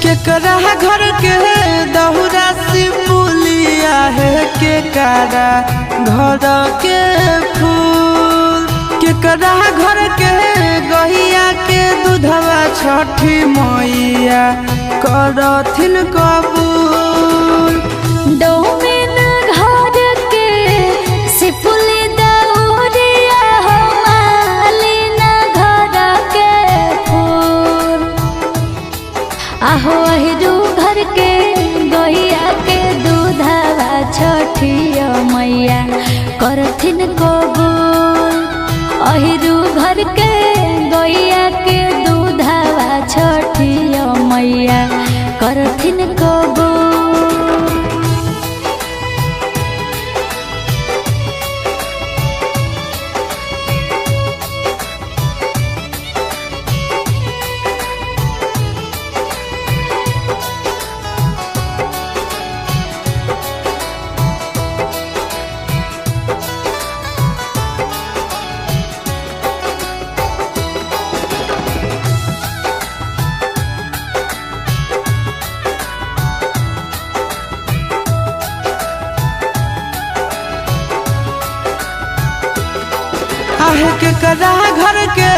केकरा घर के दहुरा से पुलिया है, केकरा घर के फूल, केकरा घर के गहिया के दूधवा छठी मैया करथिन कबूल। डोमिन घर के सिपुली दौरिया हो मालिन घर के फूल, आहो अहिरू घर के गैया के दूधवा छठिया मैया करथिन कबूल। अहिरू घर के गैया के दूधवा छठिया मैया करथिन कबूल। आहे केकरा घर के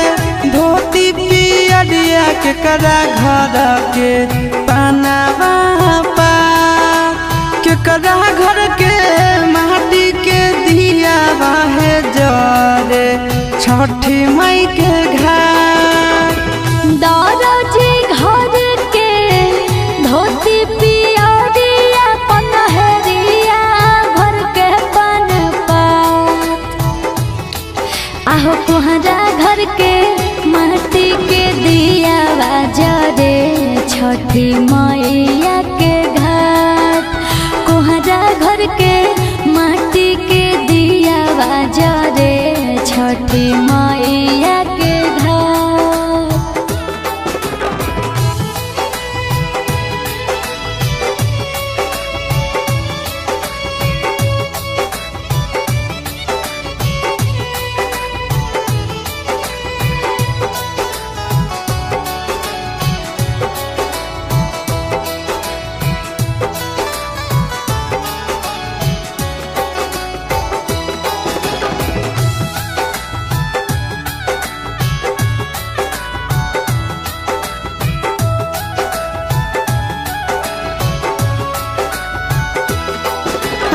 धोती पियरिया, केकरा घर के पनावा पा, केकरा घर के माटी के दिया बाहे जरे छठी माई के घाट। दरजी घर के धोती पियरिया पनहरिया घर के पन पात, आहो कुहरा घर के माटी के दिया जरे छठी मैया के घाट। कुहरा घर के माटी के दिया जरे छठी मैया के घाट।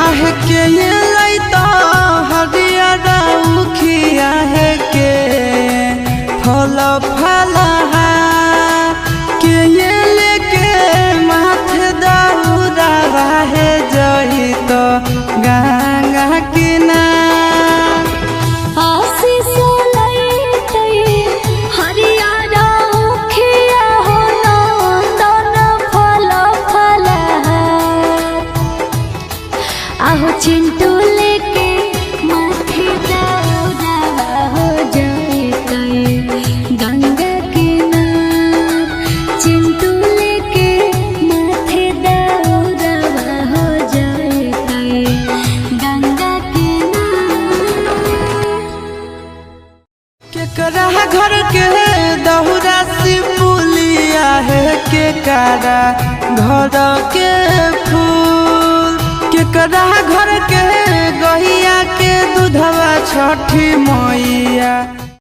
आहे के ये लैता हरियर उखिया है के फल फलहा, के ये लेके माथे दौरा है जई तो गंगा किनार। आशीष लैतै हरियर उखिया हो नन्दन फल फलहार, आहो चिंटू लेके माथे दौरा हो जइतै गंगा किनार। चिंटू लेके माथे दौरा हो जइतै गंगा किनार। केकरा घर के दहुरा से पुलिया है, केकरा घर के फूल, केकरा घर के गहिया के दूधवा छठी मैया।